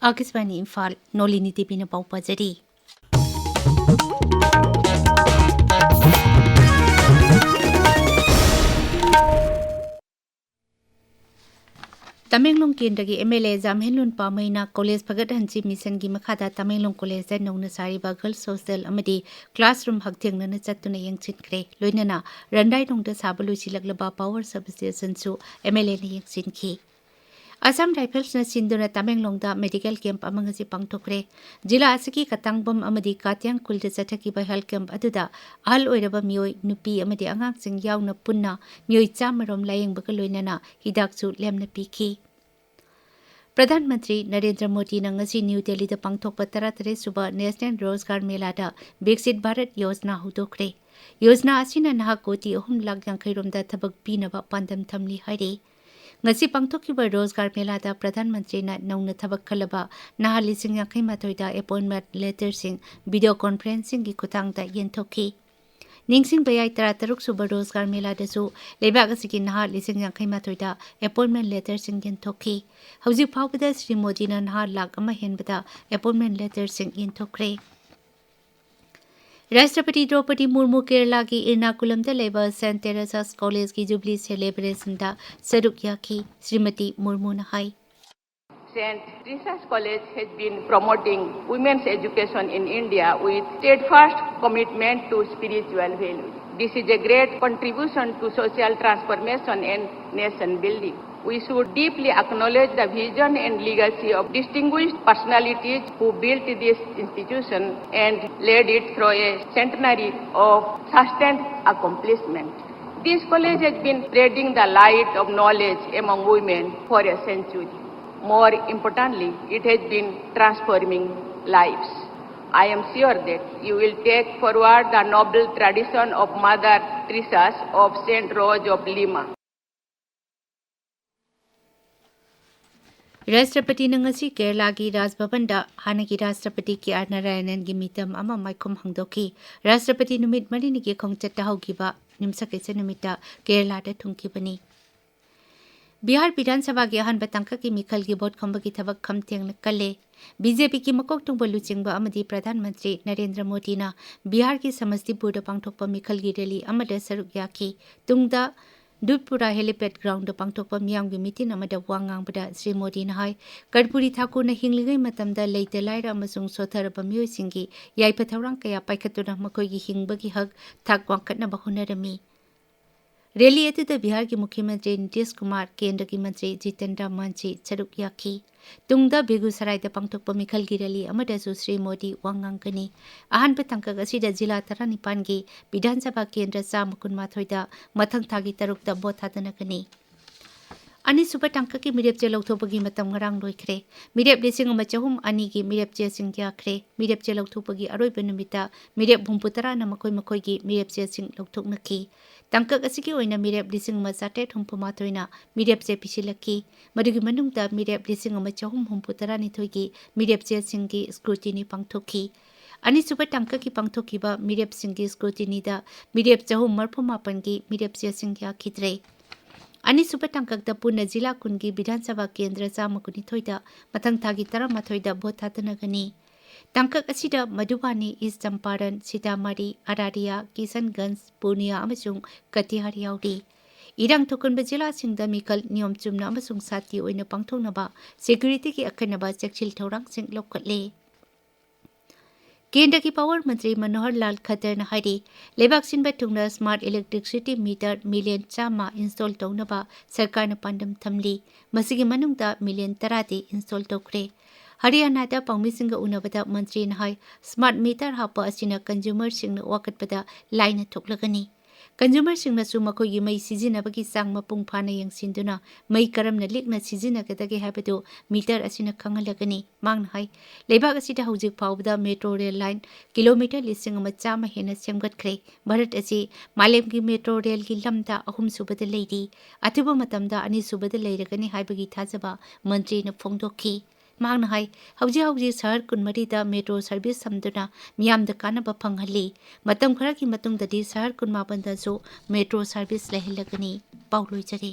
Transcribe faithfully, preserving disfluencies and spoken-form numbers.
ꯑꯥꯀꯥꯁꯕꯥꯅꯤ ꯏꯝꯐꯥꯜ, ꯅꯣꯂꯤꯅꯤ ꯇꯤꯕꯤꯅ ꯄꯥꯎ ꯄꯥꯖꯔꯤ꯫ ꯇꯃꯦꯡꯂꯣꯡ ꯀꯦꯟꯗ꯭ꯔꯒꯤ M L A ꯖꯥꯝꯍꯦꯟꯂꯨꯟ ꯄꯥꯃꯩꯅ college ꯐꯒꯠꯍꯟꯁꯤ ꯃꯤꯁꯟꯒꯤ ꯃꯈꯥꯗ ꯇꯃꯦꯡꯂꯣꯡ ꯀꯣꯂꯦꯖꯇ ꯅꯧꯅ ꯁꯥꯔꯤꯕ ꯒꯔꯜꯁ ꯍꯣꯁꯇꯦꯜ ꯑꯃꯗꯤ ꯀ꯭ꯂꯥꯁꯔꯨꯝ ꯍꯛꯊꯦꯡꯅꯅ ꯆꯠꯇꯨꯅ ꯌꯦꯡꯁꯤꯟꯈ꯭ꯔꯦ꯫ ꯂꯣꯏꯅꯅ ꯔꯟꯗꯥꯏꯔꯣꯡꯗ ꯁꯥꯕ ꯂꯣꯏꯁꯤꯜꯂꯛꯂꯕ ꯄꯥꯋꯔ ꯁꯕꯁ꯭ꯇꯦꯁꯟꯁꯨ ꯑꯦꯝ ꯑꯦꯜ ꯑꯦꯅ ꯌꯦꯡꯁꯤꯟꯈꯤ꯫ ꯑꯁꯥꯝ ꯔꯥꯏꯐꯜꯁꯅ ꯁꯤꯟꯗꯨꯅ ꯇꯃꯦꯡꯂꯣꯡꯗ ꯃꯦꯗꯤꯀꯦꯜ ꯀꯦꯝꯞ ꯑꯃ ꯉꯁꯤ ꯄꯥꯡꯊꯣꯛꯈ꯭ꯔꯦ꯫ ꯖꯤꯂꯥ ꯑꯁꯤꯒꯤ ꯀꯇꯥꯡꯕꯝ ꯑꯃꯗꯤ ꯀꯥꯇꯤꯌꯥꯡ ꯈꯨꯜꯗ ꯆꯠꯊꯈꯤꯕ ꯍꯦꯜꯊ ꯀꯦꯝꯞ ꯑꯗꯨꯗ ꯑꯍꯜ ꯑꯣꯏꯔꯕ ꯃꯤꯑꯣꯏ, ꯅꯨꯄꯤ ꯑꯃꯗꯤ ꯑꯉꯥꯡꯁꯤꯡ ꯌꯥꯎꯅ ꯄꯨꯟꯅ ꯃꯤꯑꯣꯏ ꯆꯥꯝꯃ ꯔꯣꯝ ꯂꯥꯌꯦꯡꯕꯒ ꯂꯣꯏꯅꯅ ꯍꯤꯗꯥꯛꯁꯨ ꯂꯦꯝꯅ ꯄꯤꯈꯤ꯫ ꯄ꯭ꯔꯙꯥꯟ ꯃꯟꯇ꯭ꯔꯤ ꯅꯔꯦꯟꯗ꯭ꯔ ꯃꯣꯗꯤꯅ ꯉꯁꯤ ꯅ꯭ꯌꯨ ꯗꯦꯜꯂꯤꯗ ꯄꯥꯡꯊꯣꯛꯄ ꯇꯔꯥꯇꯔꯦꯠ ꯁꯨꯕ ꯅꯦꯁꯅꯦꯜ ꯔꯣꯖꯒꯥꯔ ꯃꯦꯂꯥꯗ ꯕꯤꯛꯁꯤꯠ ꯚꯥꯔꯠ ꯌꯣꯖꯅꯥ ꯍꯧꯗꯣꯛꯈ꯭ꯔꯦ꯫ ꯌꯣꯖꯅꯥ ꯑꯁꯤꯅ ꯅꯍꯥ ꯀꯣꯇꯤ ꯑꯍꯨꯝ ꯂꯥꯈ ꯌꯥꯡꯈꯩ ꯔꯣꯝꯗ ꯊꯕꯛ ꯄꯤꯅꯕ ꯄꯥꯟꯗꯝ ꯊꯝꯂꯤ ꯍꯥꯏꯔꯤ꯫ ꯉꯁꯤ ꯄꯥꯡꯊꯣꯛꯈꯤꯕ ꯔꯣꯖꯒꯥꯔ ꯃꯦꯂꯥꯗ ꯄ꯭ꯔꯙꯥꯟ ꯃꯟꯇ꯭ꯔꯤꯅ ꯅꯧꯅ ꯊꯕꯛ ꯈꯜꯂꯕ ꯅꯍꯥ ꯂꯤꯁꯤꯡ ꯌꯥꯡꯈꯩ ꯃꯥꯊꯣꯏꯗ ꯑꯦꯄꯣꯏꯟꯃꯦꯟꯠ ꯂꯦꯇꯔꯁꯤꯡ ꯚꯤꯗꯤꯑꯣ ꯀꯣꯟꯐ꯭ꯔꯦꯟꯁꯤꯡꯒꯤ ꯈꯨꯠꯊꯥꯡꯗ ꯌꯦꯟꯊꯣꯛꯈꯤ꯫ ꯅꯤꯡꯁꯤꯡꯕ ꯌꯥꯏ, ꯇꯔꯥꯇꯔꯨꯛ ꯁꯨꯕ ꯔꯣꯖꯒꯥꯔ ꯃꯦꯂꯥꯗꯁꯨ ꯂꯩꯕꯥꯛ ꯑꯁꯤꯒꯤ ꯅꯍꯥ ꯂꯤꯁꯤꯡ ꯌꯥꯡꯈꯩ ꯃꯥꯊꯣꯏꯗ ꯑꯦꯄꯣꯏꯟꯃꯦꯟꯠ ꯂꯦꯇꯔꯁꯤꯡ ꯌꯦꯟꯊꯣꯛꯈꯤ꯫ ꯍꯧꯖꯤꯛ ꯐꯥꯎꯕꯗ ꯁ꯭ꯔꯤ ꯃꯣꯗꯤꯅ ꯅꯍꯥ ꯂꯥꯈ ꯑꯃ ꯍꯦꯟꯕꯗ ꯑꯦꯄꯣꯏꯟꯃꯦꯟꯠ ꯂꯦꯇꯔꯁꯤꯡ ꯌꯦꯟꯊꯣꯛꯈ꯭ꯔꯦ꯫ ꯔꯥꯁꯇ꯭ꯔꯄꯇꯤ ꯗ꯭ꯔꯧꯄꯗꯤ ꯃꯨꯔꯃꯨ ꯀꯦꯔꯂꯥꯒꯤ ꯏꯔꯅꯥꯀꯨꯂꯝꯗ ꯂꯩꯕ ꯁꯦꯟꯠ ꯇꯦꯔꯦꯁꯥꯁ ꯀꯣꯂꯦꯖꯀꯤ ꯖꯨꯕꯤꯂꯤ ꯁꯦꯂꯦꯕ꯭ꯔꯦꯁꯟꯗ ꯁꯔꯨꯛ ꯌꯥꯈꯤ꯫ ಶ್ರೀಮತಿ ಮುರ್ಮುನ ꯍꯥꯏ꯫ Saint Teresa's College has been promoting women's education in India with steadfast commitment to spiritual values. This is a great contribution to social transformation and nation building. We should deeply acknowledge the vision and legacy of distinguished personalities who built this institution and led it through a centenary of sustained accomplishment. This college has been spreading the light of knowledge among women for a century. More importantly, it has been transforming lives. I am sure that you will take forward the noble tradition of Mother Teresa's of Saint Rose of Lima. ꯔꯥꯁꯇ꯭ꯔꯄꯇꯤꯅ ꯉꯁꯤ ꯀꯦꯔꯂꯥꯒꯤ ꯔꯥꯖ ꯚꯕꯟꯗ ꯍꯥꯟꯅꯒꯤ ꯔꯥꯁꯇ꯭ꯔꯄꯇꯤ ꯀꯦ R ꯅꯥꯔꯥꯌꯅꯟꯒꯤ ꯃꯤꯇꯝ ꯑꯃ ꯃꯥꯏꯈꯨꯝ ꯍꯥꯡꯗꯣꯛꯈꯤ꯫ ꯔꯥꯁꯇ꯭ꯔꯄꯇꯤ ꯅꯨꯃꯤꯠ ꯃꯔꯤꯅꯤꯒꯤ ꯈꯣꯡꯆꯠꯇ ꯍꯧꯈꯤꯕ ꯌꯨꯝꯁꯀꯩꯁ ꯅꯨꯃꯤꯠꯇ ꯀꯦꯔꯂꯥꯗ ꯊꯨꯡꯈꯤꯕꯅꯤ꯫ ꯕꯤꯍꯥꯔ ꯕꯤꯙꯥꯟ ꯁꯚꯥꯒꯤ ꯑꯍꯥꯟꯕ ꯇꯥꯡꯀꯛꯀꯤ ꯃꯤꯈꯜꯒꯤ ꯚꯣꯠ ꯈꯣꯝꯕꯒꯤ ꯊꯕꯛ ꯈꯝ ꯊꯦꯡꯅ ꯀꯜꯂꯦ꯫ ꯕꯤ ꯖꯦ ꯄꯤꯒꯤ ꯃꯀꯣꯛ ꯊꯣꯡꯕ ꯂꯨꯆꯤꯡꯕ ꯑꯃꯗꯤ ꯄ꯭ꯔꯙꯥꯟ ꯃꯟꯇ꯭ꯔꯤ ꯅꯔꯦꯟꯗ꯭ꯔ ꯃꯣꯗꯤꯅ ꯕꯤꯍꯥꯔꯒꯤ ꯁꯃꯁꯇꯤꯄꯨꯔꯗ ꯄꯥꯡꯊꯣꯛꯄ ꯃꯤꯈꯜꯒꯤ ꯔꯦꯂꯤ ꯑꯃꯗ ꯁꯔꯨꯛ ꯌꯥꯈꯤ꯫ ꯇꯨꯡꯗ ꯗꯨꯙꯄꯨꯔꯥ ꯍꯦꯂꯤꯄꯦꯗ ꯒ꯭ꯔꯥꯎꯟꯗ ꯄꯥꯡꯊꯣꯛꯄ ꯃꯤꯌꯥꯝꯒꯤ ꯃꯤꯇꯤꯟ ꯑꯃꯗ ꯋꯥ ꯉꯥꯡꯕꯗ ꯁ꯭ꯔꯤ ꯃꯣꯗꯤꯅ ꯍꯥꯏ, ꯀꯔꯄꯨꯔꯤ ꯊꯥꯀꯨꯔꯅ ꯍꯤꯡꯂꯤꯉꯩ ꯃꯇꯝꯗ ꯂꯩꯇ ꯂꯥꯏꯔ ꯑꯃꯁꯨꯡ ꯁꯣꯊꯔꯕ ꯃꯤꯑꯣꯏꯁꯤꯡꯒꯤ ꯌꯥꯏꯐ ꯊꯧꯔꯥꯡ ꯀꯌꯥ ꯄꯥꯏꯈꯠꯇꯨꯅ ꯃꯈꯣꯏꯒꯤ ꯍꯤꯡꯕꯒꯤ ꯍꯛ ꯊꯥꯛ ꯋꯥꯡꯈꯠꯅꯕ ꯍꯣꯠꯅꯔꯝꯃꯤ꯫ ꯔꯦꯂꯤ ꯑꯗꯨꯗ ꯕꯤꯍꯥꯔꯒꯤ ꯃꯨꯈ꯭ꯌ ꯃꯟꯇ꯭ꯔꯤ ꯅꯤꯇꯤꯁ ꯀꯨꯃꯥꯔ, ꯀꯦꯟꯗ꯭ꯔꯒꯤ ꯃꯟꯇ꯭ꯔꯤ ꯖꯤꯇꯟ ꯔꯥꯝ ꯃꯥꯟꯖꯤ ꯁꯔꯨꯛ ꯌꯥꯈꯤ꯫ ꯇꯨꯡꯗ ꯕꯦꯒꯨꯁꯔꯥꯏꯗ ꯄꯥꯡꯊꯣꯛꯄ ꯃꯤꯈꯜꯒꯤ ꯔꯦꯂꯤ ꯑꯃꯗꯁꯨ ꯁ꯭ꯔꯤ ꯃꯣꯗꯤ ꯋꯥ ꯉꯥꯡꯒꯅꯤ꯫ ꯑꯍꯥꯟꯕ ꯇꯥꯡꯀꯛ ꯑꯁꯤꯗ ꯖꯤꯂꯥ ꯇꯔꯥꯅꯤꯄꯥꯟꯒꯤ ꯕꯤꯙꯥꯟ ꯁꯚꯥ ꯀꯦꯟꯗ꯭ꯔ ꯆꯥꯝꯃ ꯀꯨꯟꯃꯥꯊꯣꯏꯗ ꯃꯊꯪ ꯊꯥꯒꯤ ꯇꯔꯨꯛꯇ ꯚꯣꯠ ꯊꯥꯗꯅꯒꯅꯤ꯫ ꯑꯅꯤꯁꯨꯕ ꯇꯥꯡꯀꯛꯀꯤ ꯃꯤꯔꯦꯞ ꯆꯦ ꯂꯧꯊꯣꯛꯄꯒꯤ ꯃꯇꯝ ꯉꯔꯥꯡ ꯂꯣꯏꯈ꯭ꯔꯦ꯫ ꯃꯤꯔꯦꯞ ꯂꯤꯁꯤꯡ ꯑꯃ ꯆꯍꯨꯝ ꯑꯅꯤꯒꯤ ꯃꯤꯔꯦꯞ ꯆꯦꯁꯤꯡ ꯌꯥꯈ꯭ꯔꯦ꯫ ꯃꯤꯔꯦꯞ ꯆꯦ ꯂꯧꯊꯣꯛꯄꯒꯤ ꯑꯔꯣꯏꯕ ꯅꯨꯃꯤꯠꯇ ꯃꯤꯔꯦꯞ ꯍꯨꯝꯐꯨ ꯇꯔꯥꯅ ꯃꯈꯣꯏ ꯃꯈꯣꯏꯒꯤ ꯃꯤꯔꯦꯞ ꯆꯦꯁꯤꯡ ꯂꯧꯊꯣꯛꯅꯈꯤ꯫ ꯇꯥꯡꯀꯛ ꯑꯁꯤꯒꯤ ꯑꯣꯏꯅ ꯃꯤꯔꯦꯞ ꯂꯤꯁꯤꯡ ꯑꯃ ꯆꯥꯇ꯭ꯔꯦꯠ ꯍꯨꯝꯐꯨ ꯃꯥꯊꯣꯏꯅ ꯃꯤꯔꯦꯞ ꯆꯦ ꯄꯤꯁꯤꯜꯂꯛꯈꯤ꯫ ꯃꯗꯨꯒꯤ ꯃꯅꯨꯡꯗ ꯃꯤꯔꯦꯞ ꯂꯤꯁꯤꯡ ꯑꯃ ꯆꯍꯨꯝ ꯍꯨꯝꯐꯨ ꯇꯔꯥꯅꯤꯊꯣꯏꯒꯤ ꯃꯤꯔꯦꯞ ꯆꯦꯁꯤꯡꯒꯤ ꯁ꯭ꯀ꯭ꯔꯨꯇꯤꯅꯤ ꯄꯥꯡꯊꯣꯛꯈꯤ꯫ ꯑꯅꯤꯁꯨꯕ ꯇꯥꯡꯀꯛꯀꯤ ꯄꯥꯡꯊꯣꯛꯈꯤꯕ ꯃꯤꯔꯦꯞꯁꯤꯡꯒꯤ ꯁ꯭ꯀ꯭ꯔꯨꯇꯤꯅꯤꯗ ꯃꯤꯔꯦꯞ ꯆꯍꯨꯝ ꯃꯔꯤꯐꯨ ꯃꯥꯄꯟꯒꯤ ꯃꯤꯔꯦꯞ ꯆꯦꯁꯤꯡ ꯌꯥꯈꯤꯗ꯭ꯔꯦ꯫ ꯑꯅꯤꯁꯨꯕ ꯇꯥꯡꯀꯛꯇ ꯄꯨꯟꯅ ꯖꯤꯂꯥ ꯀꯨꯟꯒꯤ ꯕꯤꯙꯥꯟ ꯁꯚꯥ ꯀꯦꯟꯗ꯭ꯔ ꯆꯥꯝꯃ ꯀꯨꯟꯅꯤꯊꯣꯏꯗ ꯃꯊꯪ ꯊꯥꯒꯤ ꯇꯔꯥꯃꯥꯊꯣꯏꯗ ꯚꯣꯠ ꯊꯥꯗꯅꯒꯅꯤ꯫ ꯇꯥꯡꯀꯛ ꯑꯁꯤꯗ ꯃꯙꯨꯕꯥꯅꯤ, ꯏꯁ ꯆꯝꯄꯥꯔꯟ, ꯁꯤꯇꯥꯃꯥꯔꯤ, ꯑꯔꯥꯔꯤꯌꯥ, ꯀꯤꯁꯟꯒꯟꯖ, ꯄꯨꯔꯅꯤꯌꯥ ꯑꯃꯁꯨꯡ ꯀꯇꯤꯍꯥꯔ ꯌꯥꯎꯔꯤ꯫ ꯏꯔꯥꯡ ꯊꯣꯛꯀꯟꯕ ꯖꯤꯂꯥꯁꯤꯡꯗ ꯃꯤꯈꯜ ꯅꯤꯌꯣꯝ ꯆꯨꯝꯅ ꯑꯃꯁꯨꯡ ꯁꯥꯟꯇꯤ ꯑꯣꯏꯅ ꯄꯥꯡꯊꯣꯛꯅꯕ ꯁꯦꯀ꯭ꯌꯨꯔꯤꯇꯤꯒꯤ ꯑꯈꯟꯅꯕ ꯆꯦꯛꯁꯤꯜ ꯊꯧꯔꯥꯡꯁꯤꯡ ꯂꯧꯈꯠꯂꯦ꯫ ꯀꯦꯟꯗ꯭ꯔꯒꯤ ꯄꯥꯋꯔ ꯃꯟꯇ꯭ꯔꯤ ꯃꯅꯣꯍꯔ ꯂꯥꯜ ꯈꯠꯇꯔꯅ ꯍꯥꯏꯔꯤ, ꯂꯩꯕꯥꯛ ꯁꯤꯟꯕ ꯊꯨꯡꯅ ꯁ꯭ꯃꯥꯔꯠ ꯏꯂꯦꯛꯇ꯭ꯔꯤꯛꯁꯤꯇꯤ ꯃꯤꯇꯔ ꯃꯤꯂꯤꯌꯟ ꯆꯥꯝꯃ ꯏꯟꯁꯇꯣꯜ ꯇꯧꯅꯕ ꯁꯔꯀꯥꯔꯅ ꯄꯥꯟꯗꯝ ꯊꯝꯂꯤ꯫ ꯃꯁꯤꯒꯤ ꯃꯅꯨꯡꯗ ꯃꯤꯂꯤꯌꯟ ꯇꯔꯥꯗꯤ ꯏꯟꯁꯇꯣꯜ ꯇꯧꯈ꯭ꯔꯦ꯫ ꯍꯔꯤꯌꯥꯅꯥꯗ ꯄꯥꯎꯃꯤꯁꯤꯡꯒ ꯎꯅꯕꯗ ꯃꯟꯇ꯭ꯔꯤꯅ ꯍꯥꯏ, ꯁ꯭ꯃꯥꯔꯠ ꯃꯤꯇꯔ ꯍꯥꯞꯄ ꯑꯁꯤꯅ ꯀꯟꯖꯨꯃꯔꯁꯤꯡꯅ ꯋꯥꯀꯠꯄꯗ ꯂꯥꯏꯅ ꯊꯣꯛꯂꯒꯅꯤ꯫ ꯀꯟꯖꯨꯃꯔꯁꯤꯡꯅꯁꯨ ꯃꯈꯣꯏꯒꯤ ꯃꯩ ꯁꯤꯖꯤꯟꯅꯕꯒꯤ ꯆꯥꯡ ꯃꯄꯨꯡ ꯐꯥꯅ ꯌꯦꯡꯁꯤꯟꯗꯨꯅ ꯃꯩ ꯀꯔꯝꯅ ꯂꯤꯛꯅ ꯁꯤꯖꯤꯟꯅꯒꯗꯒꯦ ꯍꯥꯏꯕꯗꯨ ꯃꯤꯇꯔ ꯑꯁꯤꯅ ꯈꯪꯍꯜꯂꯒꯅꯤ꯫ ꯃꯍꯥꯛꯅ ꯍꯥꯏ, ꯂꯩꯕꯥꯛ ꯑꯁꯤꯗ ꯍꯧꯖꯤꯛ ꯐꯥꯎꯕꯗ ꯃꯦꯇ꯭ꯔꯣ ꯔꯦꯜ ꯂꯥꯏꯟ ꯀꯤꯂꯣꯃꯤꯇꯔ ꯂꯤꯁꯤꯡ ꯑꯃ ꯆꯥꯝꯃ ꯍꯦꯟꯅ ꯁꯦꯝꯒꯠꯈ꯭ꯔꯦ꯫ ꯚꯥꯔꯠ ꯑꯁꯤ ꯃꯥꯂꯦꯝꯒꯤ ꯃꯦꯇ꯭ꯔꯣ ꯔꯦꯜꯒꯤ ꯂꯝꯗ ꯑꯍꯨꯝꯁꯨꯕꯗ ꯂꯩꯔꯤ꯫ ꯑꯊꯨꯕ ꯃꯇꯝꯗ ꯑꯅꯤꯁꯨꯕꯗ ꯂꯩꯔꯒꯅꯤ ꯍꯥꯏꯕꯒꯤ ꯊꯥꯖꯕ ꯃꯟꯇ꯭ꯔꯤꯅ ꯐꯣꯡꯗꯣꯛꯈꯤ꯫ ꯃꯍꯥꯛꯅ ꯍꯥꯏ, ꯍꯧꯖꯤꯛ ꯍꯧꯖꯤꯛ ꯁꯍꯔ ꯀꯨꯟꯃꯔꯤꯗ ꯃꯦꯇ꯭ꯔꯣ ꯁꯔꯚꯤꯁ ꯁꯝꯗꯨꯅ ꯃꯤꯌꯥꯝꯗ ꯀꯥꯟꯅꯕ ꯐꯪꯍꯜꯂꯤ꯫ ꯃꯇꯝ ꯈꯔꯒꯤ ꯃꯇꯨꯡꯗꯗꯤ ꯁꯍꯔ ꯀꯨꯟꯃꯥꯄꯟꯗꯁꯨ ꯃꯦꯇ꯭ꯔꯣ ꯁꯔꯚꯤꯁ ꯂꯩꯍꯜꯂꯒꯅꯤ꯫ ꯄꯥꯎ ꯂꯣꯏꯖꯔꯦ꯫